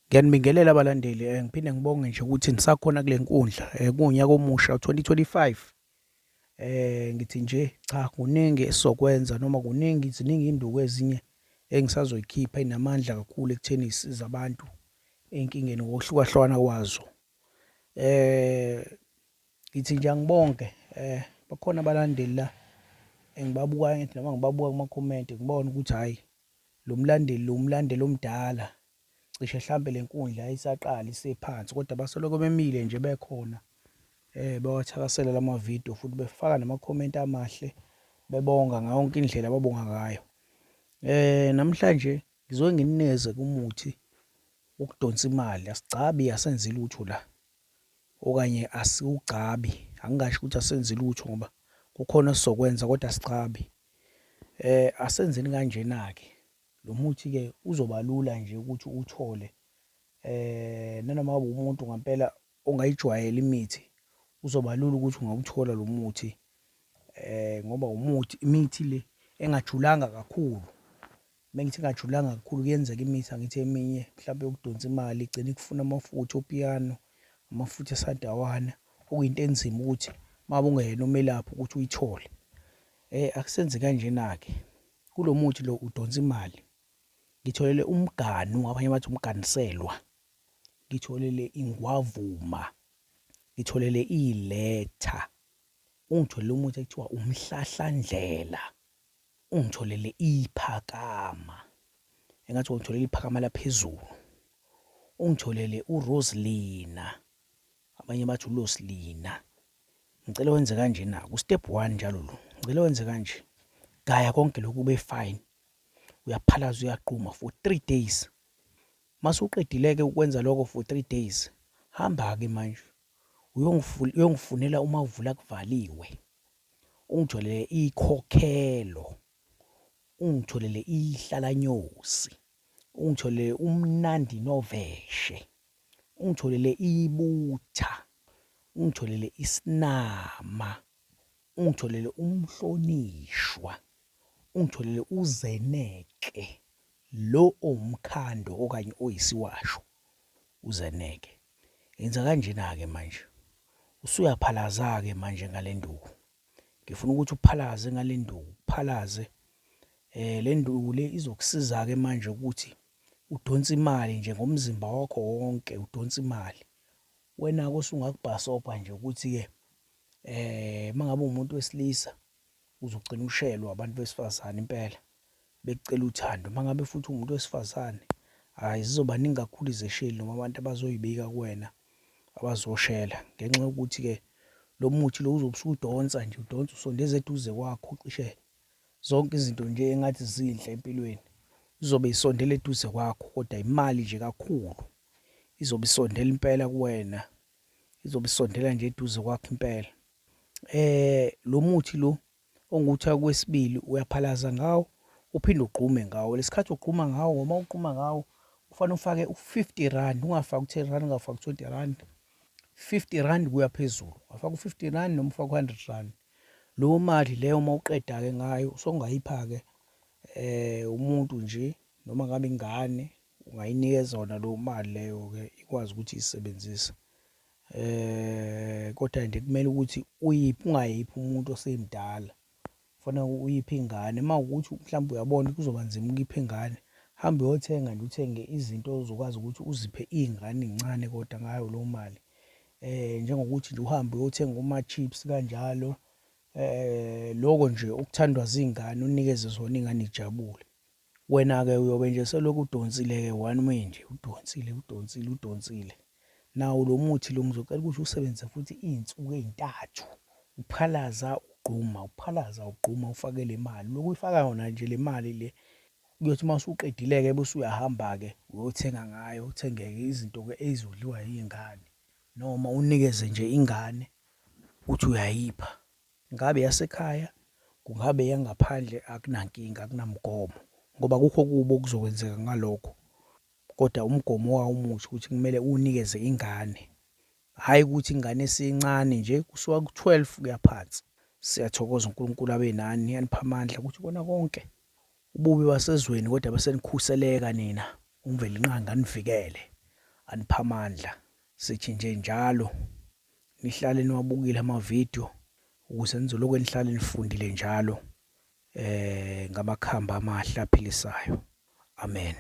Ngiyanibingelela abalandeli ngiphinde ngibonge nje ukuthi nisakhona kule nkundla kuwunyaka omusha 2025. Ngithi nje cha kuningi esizokwenza noma kuningi ziningi iy'nduku ezinye engisazoyikhipha ey'namandla kakhulu ekutheni zisize abantu ey'nkingeni ngokuhlukahlukana kwazo. Ngithi nje angibonge bakhona abalandeli la engibabukayo ngithi noma ngibabuka kuma-comment ngibone ukuthi hhayi lo mlandeli lo umlandeli omdala cishe hlampe le nkundla yayisaqala isephansi kodwa basoloko bemile nje bekhona bewathakasela lama video futhi befaka nama-comment amahle bebonga ngayo yonke indlela ababonga ngayo. Namhlanje ngizoke nginikeze umuthi wokudonsa imali, asigcabi asenzi lutho la okanye asiwugcabi, angingasho ukuthi asenzi lutho ngoba kukhona esizokwenza kodwa asigcabi. Asenzeni kanjena-ke. Lo muthi-ke uzoba lula nje ukuthi uwuthole nanoma ngabe umuntu ngampela ongayijwayele imithi, uzoba lula ukuthi ungawuthola lo muthi ngoba umuthi imithi le engajulanga kakhulu. Uma ngithi ingajulanga kakhulu kuyenzeka imithi angithi eminye mhlampe yokudonsa imali igcine ikufuna amafutha opiyano, amafutha esandawana, okuyinto enzima ukuthi uma ungeyena umelaphi ukuthi uyithole. Akusenze kanjena-ke. Kulo muthi lo udonsa imali. Ngitholele umganu, abanye bathi umganiselwa. Ngitholele ingwavuma. Ngitholele iletha. Ungitholele umuthi ekuthiwa umhlahlandlela. Ungitholele iphakama. Engathi ungitholele iphakama laphezulu. Ungitholele uroselina. Abanye bathi ulosilina. Ngicela wenze kanje naku step 1 njalo lo. Ngicela wenze kanje. Gaya konke lokhu kube fine. Uyaphalaza uyaqhuma for 3 days. Mase uqedile ke ukwenza lokho for 3 days. Hamba ke manje. Uyongifunela umavula kuvaliwe. Ungitholele ikhokhelo. Ungitholele ihlalanyosi. Ungitholele umnandi noveshe. Ungitholele ibutha, ungitholele isinama, ungitholele umhlonishwa, ungitholele uzeneke lo owumkhando okanye oyisiwasho, uzeneke. Yenza kanjena-ke manje, usuyaphalaza-ke manje ngale nduku. Ngifuna ukuthi uphalaze ngale nduku, uphalaze. Le nduku le izokusiza-ke manje ukuthi udonse imali nje ngomzimba wakho wonke, udonse imali. Wena-ke usungakubhasobha nje ukuthi-ke uma ngabe uwumuntu wesilisa uzogcina ushelwa abantu besifazane impela, bekucela uthando. Uma ngabe futhi uwumuntu wesifazane, hhayi zizoba ningi kakhulu izesheli noma abantu abazoyibika kuwena abazoshela ngenxa yokuthi-ke lo muthi lo uzobe usudonsa nje, udonsa usondeza eduze kwakho cishe zonke izinto nje engathi zinhle empilweni izobe isondela eduze kwakho kodwa imali nje kakhulu izobe isondela impela kuwena, izobe isondela nje eduze kwakho impela. Lo muthi lo ongukuthi kwesibili uyaphalaza ngawo uphinde ugqume ngawo. Lesikhathi ugquma ngawo, uma ugquma ngawo kufanele ufake u-50 rand, ungafaki u-10 rand, ungafaki u-20 rand. 50 rand kuya phezulu, ungafaka u-50 rand noma ufake u-100 rand. Leyo mali leyo uma uqeda-ke ngayo usongayipha-ke umuntu nje noma ngabe ingane ungayinikeza yona leyo mali leyo-ke ikwazi ukuthi iyisebenzise. Kodwa nje kumele ukuthi uyiphe ungayiphi umuntu osemdala, kufanele uyiphe ingane. Uma kuwukuthi mhlawumbe uyabona kuzoba nzima ukuyipha ingane, hamba uyothenga nje uthenge izinto ozokwazi ukuthi uziphe iy'ngane ey'ncane kodwa ngayo leyo mali. Njengokuthi nje uhambe uyothenga oma-chips kanjalo, lokho nje okuthandwa zingane unikeze zona iy'ngane y'jabule. Wena-ke uyobe nje selokhu udonsile-ke one way nje, udonsile, udonsile, udonsile. Nawo lo muthi lo ngizocela ukuthi uwusebenzise futhi iy'nsuku ey'ntathu, uphalaza ugquma, uphalaza ugquma ufake le mali. Ulokhu uyifaka yona nje le mali le. Kuyothi uma usuqedile-ke bese uyahamba-ke uyothenga ngayo, uthenge-ke izinto-ke ey'zodliwa yiy'ngane noma unikeze nje ingane uthi uyayipha. Ngabe eyasekhaya, kungabe eyangaphandle akunankinga, akunamgomo ngoba akukho okubi okuzokwenzeka ngalokho. Kodwa umgomo wawo umuthi ukuthi kumele uwunikeze ingane, hhayi ukuthi ingane esincane nje kusuka ku-12 kuya phansi. Siyathokoza uNkulunkulu abe nani aniphe amandla ukuthi kona konke ububi basezweni kodwa bese nikhuseleka nina uMvelinqangi anivikele. aniphe amandla. Sithi nje njalo nihlale niwabukile amavidiyo ukuze nizolokhu nihlale nifundile njalo eh ngamakhamba amahle aphilisayo. Amen.